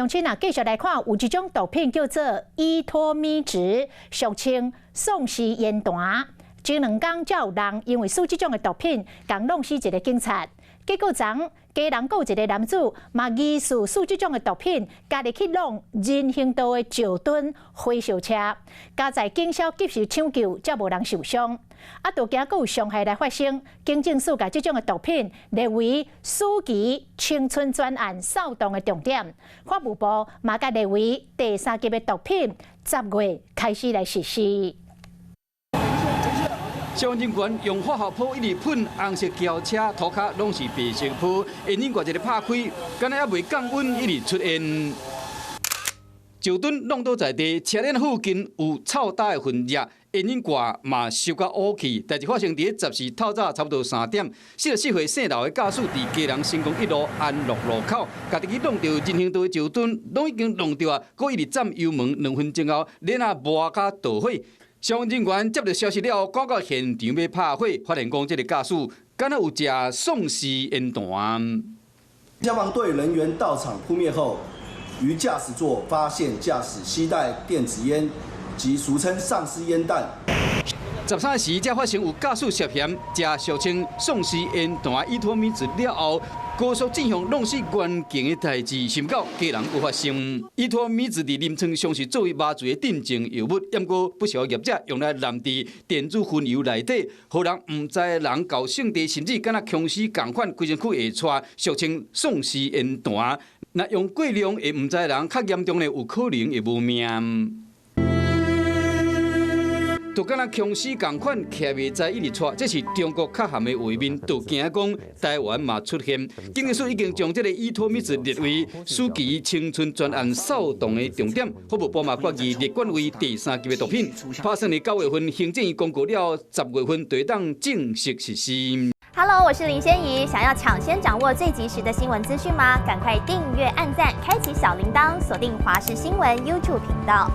鄉親啊，繼續來看，有一種毒品叫做依托咪酯，俗稱喪屍煙彈。前兩工才有人因為使這種的毒品，共弄死一个警察。結果昨基隆閣有一个男子嘛疑似使這種的毒品，家己去弄人行道的石墩火燒車，佳哉警消及時搶救，才無人受傷。啊，都驚閣有傷害來發生，警政署共這種的毒品列為暑期青春專案掃蕩的重點。法務部嘛共列為第三級的毒品，10月開始來實施。消防人員用化學砲一直噴紅色轎車，塗跤攏是白色泡，引擎蓋一个拍開，敢若猶未降溫，一直出煙。石墩弄倒在地，車輪附近有臭焦的痕跡，引擎蓋嘛燒甲烏去。代誌發生佇十四透早差不多3點，44歲姓劉的駕駛佇基隆成功一路安樂路口，家己去弄著人行道的石墩，攏已經弄著啊，閣一直攢油門，2分鐘後，鏈仔磨甲著火。消防人員接到消息了後，趕到現場欲拍火，發現講這个駕駛敢若有食喪屍煙彈。消防隊人員到場撲滅後，於駕駛座發現駕駛攜帶電子菸及俗稱喪屍煙彈。13時才發現有駕駛涉嫌食俗稱喪屍煙彈依托咪酯了後，高速進行弄死員警的代誌，想毋到基隆閣發生。依托咪酯佇臨床上是作為麻醉的鎮靜藥物，毋過不少業者用來濫佇電子薰油內底，予人毋知人猴性地，甚至敢若殭屍仝款，規身軀會掣，俗稱喪屍煙彈。若用過量會毋知人，較嚴重的有可能會無命。就敢若殭屍仝款，徛袂知一直掣，這是中國較譀的畫面，就驚講台灣嘛出現。警政署已經將這个依托咪酯列為暑期青春專案掃蕩的重點，法務部嘛決議列管為第三級的毒品。拍算佇9月份行政院公告了，10月份就會當正式實施。 Hello，我是林仙怡，想要搶先掌握最及時的新聞資訊嗎？趕快訂閱、按讚、開啟小鈴鐺，鎖定華視新聞 YouTube 頻道。